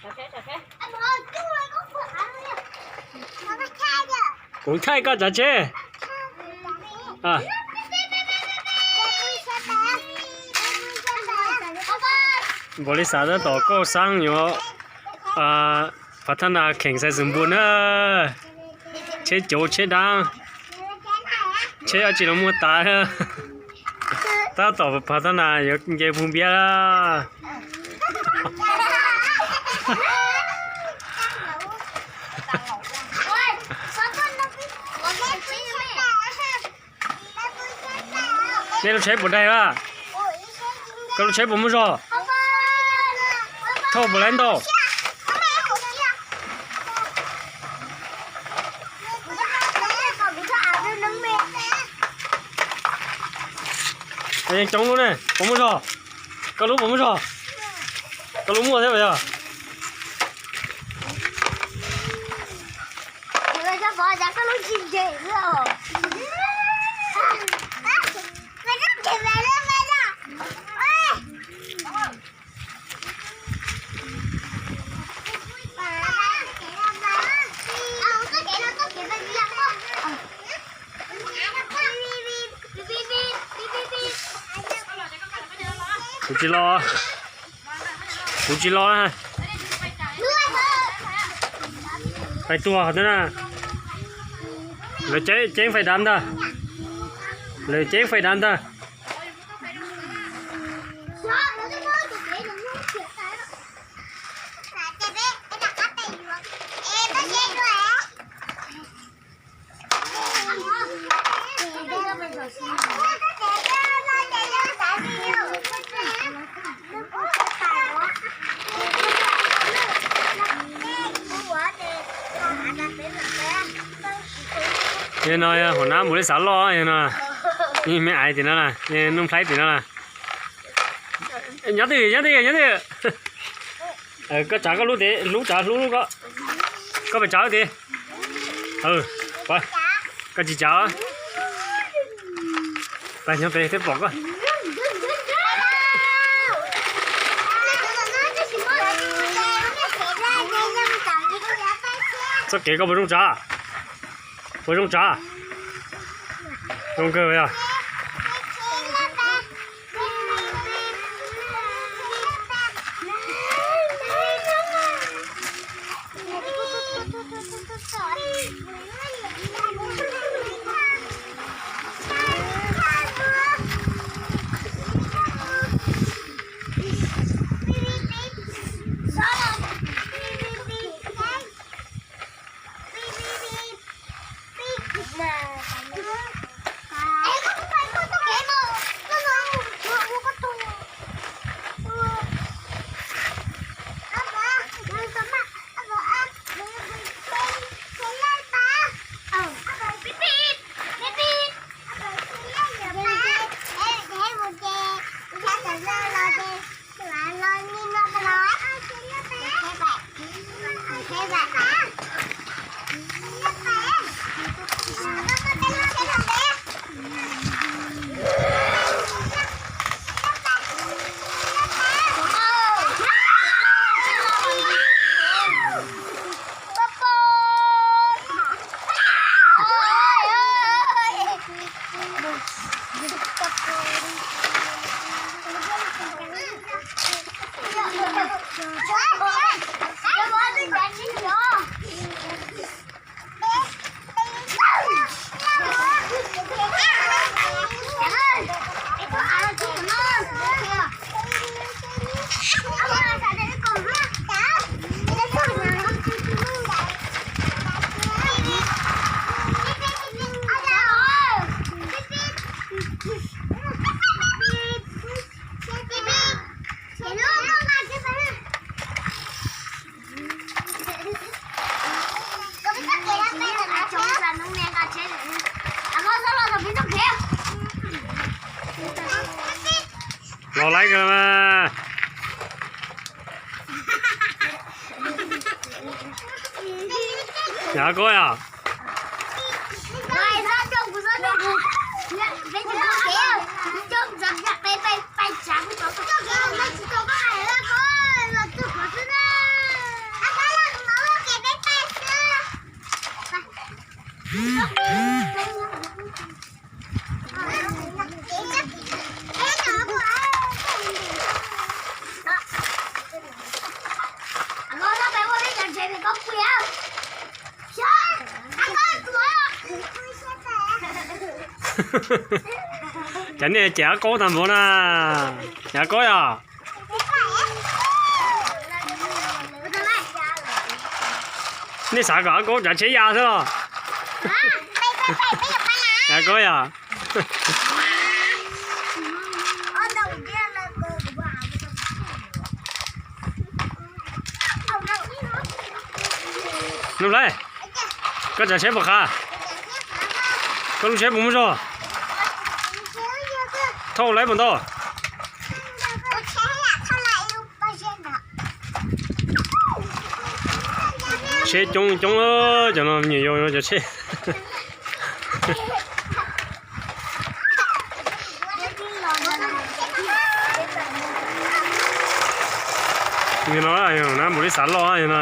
Kuv thaij koj tsav tsheb. Npaum li xav tab tom Kauj Xab yuav phav thab nas kheem xaiv xwm npua na. Tsheb cov tsheb dab, tsheb dab tsi los muaj tas. Tab tom phav thab nas yuav nce puv npiab. Nej lub tsheb puas daig a? Koj lub tsheb puas muaj zog? Thauj puas laib ntau? Yeej coob lub ne, puas muaj zog? Koj lub puas muaj zog? Koj lub muaj thiab puas yog? Kuv tsis los, kuv tsis los na. Pais tuag na. Lawv ceeb fais dav ntag. Lawv ceeb fais dav ntag. Yog no yog hauv nab npaum li xav loj yog no. Me aiv tim no na, Nuj Nplhaib tim no na. Nyob twj ywm, nyob twj ywm, nyob twj ywm. Koj tsav koj lub tid, lub tsav hlub lub koj. Koj pais tsav lub tid. Koj tsis tsav. Pais nyob pem thiaj pom koj. Txoj kev koj puas zoo tsav? Puas zoo tsav? Zoo kawg yog. Los laib kawg mas. Yog koj yog. Cas nej cem av qaub tag npaum na? Cem av qaub yog? Nej xav kom av qaub tsav tsheb ya xwb los? Av qaub yog? Nuj Hlais, koj tsav tsheb puas qha? Koj lub tsheb puas muaj zog? Thauj lawm puas ntau? Tsheb coob coob, cov no me nyuam yaus cov tsheb. Yog no na, npaum li xav loj no.